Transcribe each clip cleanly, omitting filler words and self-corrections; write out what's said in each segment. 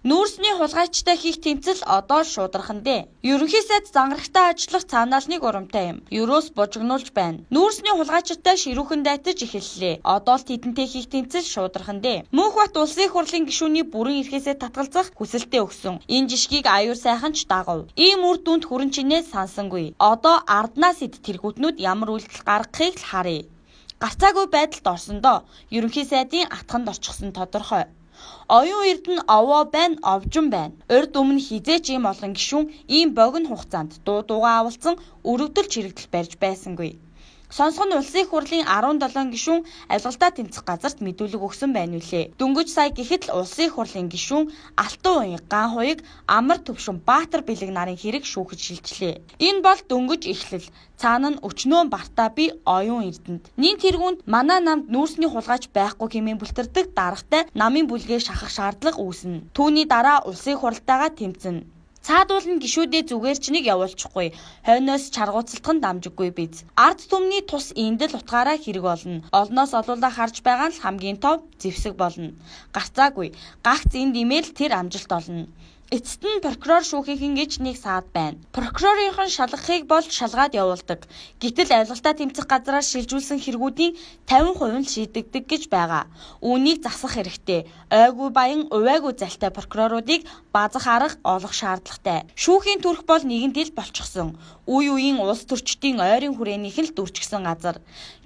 Нүүрсний хулгайчтай хийх тэмцэл одоо шудархан дээ. Ерөнхий сайд зангарагтай ажиллах цаанаал нэг урамтай юм. Ерөөс бужигнуулж байна. Нүүрсний хулгайчтай ширүүхэн дайтаж эхэллээ. Одоо л тэдэнтэй хийх тэмцэл шудархан дээ. Мөнхбат улсын хурлын гишүүний бүрэн эрхээсээ татгалзах хүсэлтээ өгсөн. Энэ жишгийг аюур сайхан ч дагав. Ийм үр дүнд хүрэн чинээ сансангүй. Одоо арднаас эд тэргүүтнүүд ямар үйлдэл гаргахыг л харъя. Гарцаагүй байдалд орсондоо ерөнхий сайдын атханд орчихсон тодорхой. Оюун Эрдэнэ овоо байна, овжин байна. Урд өмнө хэзээ ч ийм олон гишүүн ийм богино хугацаанд дуу дуугаа авалцсан өргөдөл чирэгдэл барьж байсангүй. Сонсох нь улсын их хурлын 17 гишүүн авилгалтаа тэмцэх газарт мэдүүлэг өгсөн байна үлээ. Дөнгөж сая гэхэд л улсын их хурлын гишүүн Алтан уян Ган хуйг Амар төвшин Баатар бэлэг нарын хэрэг шүүхэд шилжлээ. Энэ бол дөнгөж эхлэл. Цаана нь өчнөө бартаа би оюун Эрдэнэт. Нин тэргүүнд манай намд нүүрсний хулгайч байхгүй хэмээн бүлтэрдэг даргатай намын бүлгээ шахах шаардлага үүснэ. Түүний дараа улсын хуралтайгаа тэмцэнэ. Цаадуул нь гишүүдээ зүгээр ч нэг явуулчихгүй. Хойноос чаргууцалтах нь дамжиггүй биз. Ард түмний тус эндэл утгаараа хэрэг болно. Олноос олуулаа харж байгаа нь л хамгийн тов зэвсэг болно. Гарцаагүй. Гагц энд имээл тэр амжилт олно. Эцэст нь прокурор шүүхийнхэн гэж нэг саад байна. Прокурорынхон шалгахыг бол шалгаад явуулдаг. Гэтэл авилгалтаа тэмцэх газраар шилжүүлсэн хэрэгүүдийн 50% нь шийдэгдэг гэж байгаа. Үүнийг засах хэрэгтэй. Ойгүй баян, увайгүй залтай прокуроруудыг базах арга олох шаардлагатай. Шүүхийн төрх бол нэгэн тэл болчихсон. Үе үеийн улс төрчдийн ойрын хүрээнийх л дүрчгсэн газар.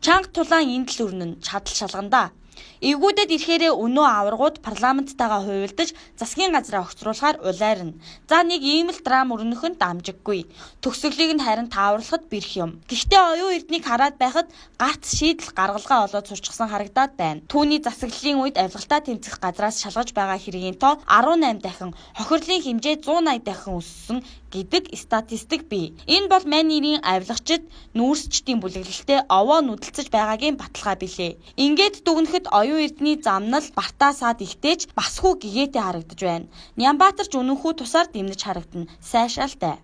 Чанга тулаан энд л өрнөн, чадал шалгандаа. Эвгүүдэд ирэхээрээ өнөө аваргууд парламенттайгаа хувилдаж засгийн газраа огцруулахаар улайрна. За нэг ийм л драм өрнөх нь дамжиггүй. Төгсгөлийг нь харин тааварлахад бэрх юм. Гэхдээ оюун Эрднийг хараад байхад гарц шийдэл гаргалгаа олоод сурчсан харагдаад байна. Түүний засаглалын үед авилгалтаа тэмцэх газраас шалгаж байгаа хэргийн тоо 18 дахин, хохирлын хэмжээ 180 дахин өссөн гэдэг статистик бий. Энэ бол мань нэрийн авилгачид нүүрсчдийн бүлэглэлтэй овоо нүдэлцэж байгаагийн баталгаа билээ. Ингээд дүгнэхэд оюун Эрдний замнал бартаа саад ихтэй ч басхүү гэгээтэй харагдаж байна. Нямбатар ч үнэнхүү тусаар дэмнэж харагдана. Сайшаалтай.